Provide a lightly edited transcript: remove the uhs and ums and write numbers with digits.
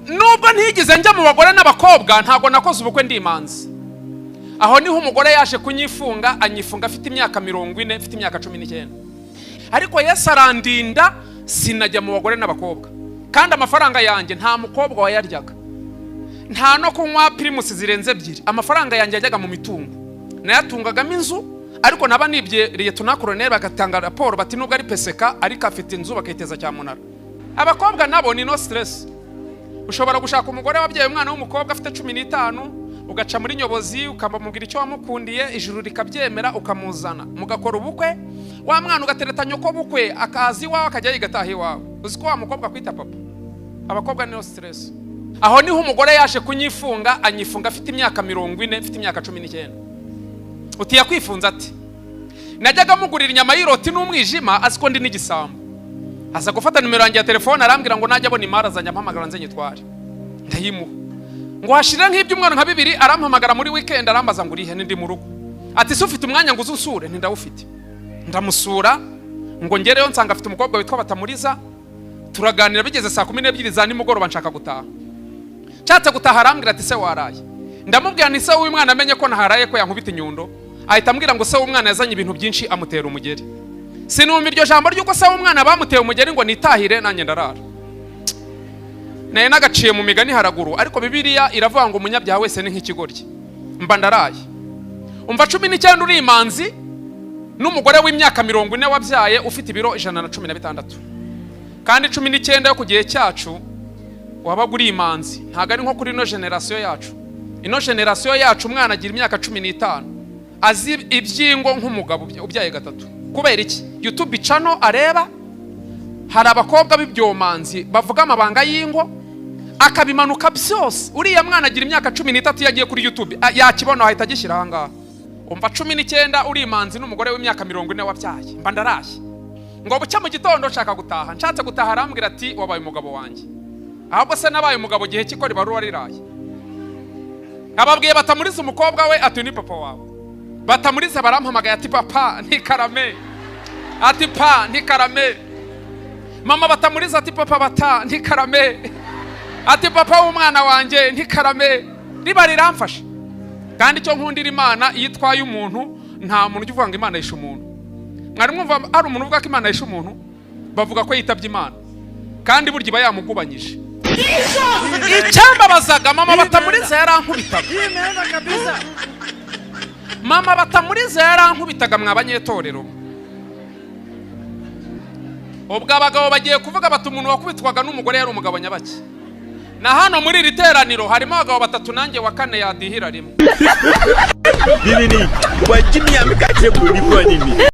Nubwo ntigeze njya mu bagore n'abakobwa, ntabwo nakoze ubukwe ndi imanzi. Aho niho umugore yaje kunyifunga, anyifunga afite imyaka 40, mfite imyaka 19. Ariko Yesu arandinda, sinajya mu bagore n'abakobwa. Kandi amafaranga yanjye nta mukobwa wayaryaga, nta no kunywa Primus zirenze ebyiri. Amafaranga yanjye yajyaga mu mitungo, nayatungagamo inzu. Ariko naba nibye lieutenant colonel, bagatanga raporo bati: "Nubwo ari peseka, ariko afite inzu," bakayiteza cyamunara. Abakobwa nabo ni no stress. Ushobora gushaka umugore wabyaye umwana w'umukobwa afite 15, ugaca muri nyobozi, ukamubwira icyo wamukundiye, ijuru rikabyemera, ukamuzana, mugakora ubukwe. Wa mwana ugatereta nyoko bukwe, akaza iwawe, akajya yiga ataha iwawe. Uzi ko wa mukobwa akwita papa? Abakobwa ni no stress. Aho niho umugore yaje kunyifunga, anyifunga afite imyaka 40, mfite imyaka 19. Uti: "Yakwifunze ati?" Najyaga mugurira inyama y'iroti n'umwijima, azi ko ndi n'igisambo. Aza gufata nimero yanjye ya telefone, arambwira ngo najya abona imari azajya ampamagara nze nyitware. Ndayimuha. Ngo hashire nk'ibyumweru nka bibiri, arampamagara muri weekend, arambaza ngo: "Urihe?" "Ndi mu rugo." Ati: "Se ufite umwanya ngo uze usure?" "Ntindawufite." Ndamusura. Ngo ngereyo nsanga afite umukobwa witwa Batamuriza, turaganira. Bigeze saa 12 za nimugoroba, nshaka gutaha. Nshatse gutaha, arambwira ati: "Se waraye?" Ndamubwira nti: "Se w'uyu mwana amenye ko naharaye, ko yankubita inyundo." Ahita ambwira ngo se w'umwana yazanye ibintu byinshi, amutera umugeri. Sinumva iryo jambo ry'uko se w'umwana bamuteye umugeri, ngo nitahire nanjye ndarara. Naye nagaciye mu migani haraguru, ariko Bibiliya iravuga ngo umunyabyaha wese ni nk'ikigoryi. Mba ndaraye. Umva, 19 uri imanzi n'umugore w'imyaka 40 wabyaye, ufite ibiro 116. Kandi 19 yo ku gihe cyacu wabaga uri imanzi, ntabwo ari nko kuri ino génération yacu. Ino génération yacu, umwana agira imyaka 15 azi iby'ingo nk'umugabo ubyaye gatatu. Kubera iki? YouTube channel areba, hari abakobwa b'ibyomanzi bavuga amabanga y'ingo, akabimanuka byose. Uriya mwana agira imyaka 13, iyo agiye kuri YouTube yakibona, ahita agishyira aha ngaha. Umva, 19 uri imanzi n'umugore w'imyaka 40 wabyaye. Mba ndaraye. Ngo bucya mu gitondo, nshaka gutaha. Nshatse gutaha, arambwira ati: "Wabaye umugabo wanjye." Ahubwo se nabaye umugabo gihe kiko ribaruwa riraye? Ababwiye Batamuriza umukobwa we ati: "Ni papa wawe." Batamuriza barampamagaye ati: "Papa ntikarame." Ati: "Pa ntikarame." Mama Batamuriza ati: "Papa bata ntikarame." Ati: "Papa w'umwana wanjye ntikarame." Riba riramfashe. Kandi icyo nkundira Imana, iyo itwaye umuntu, nta muntu ujya uvuga ngo Imana yishe umuntu. Mwari mwumva hari umuntu uvuga ko Imana yishe umuntu? Bavuga ko yitabye Imana, kandi burya iba yamugubanyije. Icyambabazaga, mama Batamuriza yarankubitaga. Mama Batamuriza yarankubitaga. Mwa banyetorero, ubwo abagabo bagiye kuvuga bati: "Umuntu wakubitwaga n'umugore yari umugabo nyabaki." Na hano muri iri teraniro harimo abagabo batatu, nanjye wa kane yadihira rimwe. Bibini, wagye mi a meka kyerɛ buroni fo ani ni.